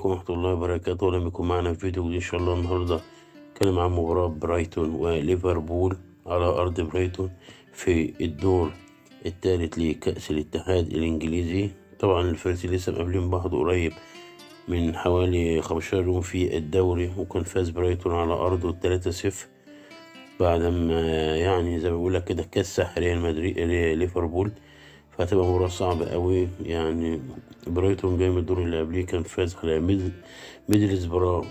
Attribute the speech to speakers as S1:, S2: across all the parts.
S1: عليكم ورحمة الله وبركاته. أهلا بكم معنا في فيديو جديد إن شاء الله. النهاردة نتكلم عن مباراة برايتون وليفربول على أرض برايتون في الدور الثالث لكأس الاتحاد الإنجليزي. طبعا الفريقين لسه مقابلين بعض قريب من حوالي 15 يوم في الدوري، وكان فاز برايتون على أرضه 3-0 بعد ما يعني زي ما بيقولك كده كسح ريال مدريد ليفربول. فهتبقى مباراة صعبة قوي. يعني برايتون جاي من الدور اللي قبليه كان فاز على ميدلسبرا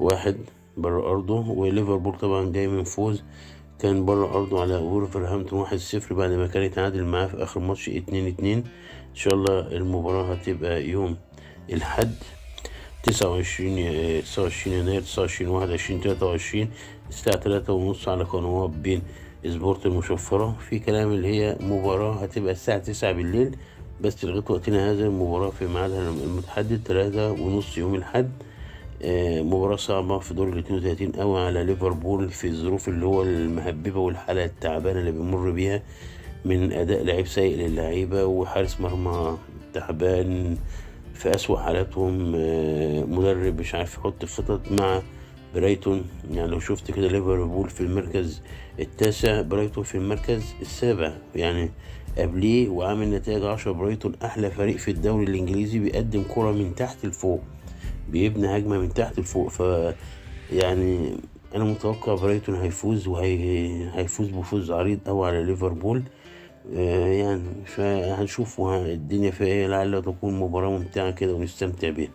S1: 5-1 بره أرضه، وليفربول طبعا جاي من فوز كان بره أرضه على وولفرهامبتون 1-0 بعد ما كان يتعادل معاه في آخر ماتش 2-2. إن شاء الله المباراة هتبقى يوم الأحد 29 يناير 29 21 23 الساعة 3:30 على قنوات بين سبورت المشفرة. في كلام اللي هي مباراة هتبقى الساعة 9 بالليل، بس لغاية وقتنا هذا المباراة في ميعادها المتحدد 3:30 يوم الأحد. مباراة صعبة في دور 32 قوي على ليفربول في الظروف اللي هو المهببة والحالة التعبانة اللي بيمر بيها من أداء لعيب سيء للعيبة وحارس مرمى تعبان في أسوأ حالاتهم، مدرب مش عارف يحط خطط مع برايتون. يعني لو شفت كده ليفربول في المركز التاسع، برايتون في المركز السابع، يعني قبليه وعامل نتائج 10. برايتون أحلى فريق في الدوري الإنجليزي، بيقدم كرة من تحت لفوق، بيبني هجمة من تحت لفوق. ف يعني أنا متوقع برايتون هيفوز، وهيفوز بفوز عريض أوي على ليفربول. يعني فهنشوف الدنيا فيها ايه، لعل تكون مباراة ممتعة كده ونستمتع بيها.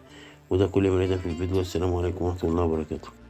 S1: وده كل ما لدينا في الفيديو. السلام عليكم ورحمة الله وبركاته.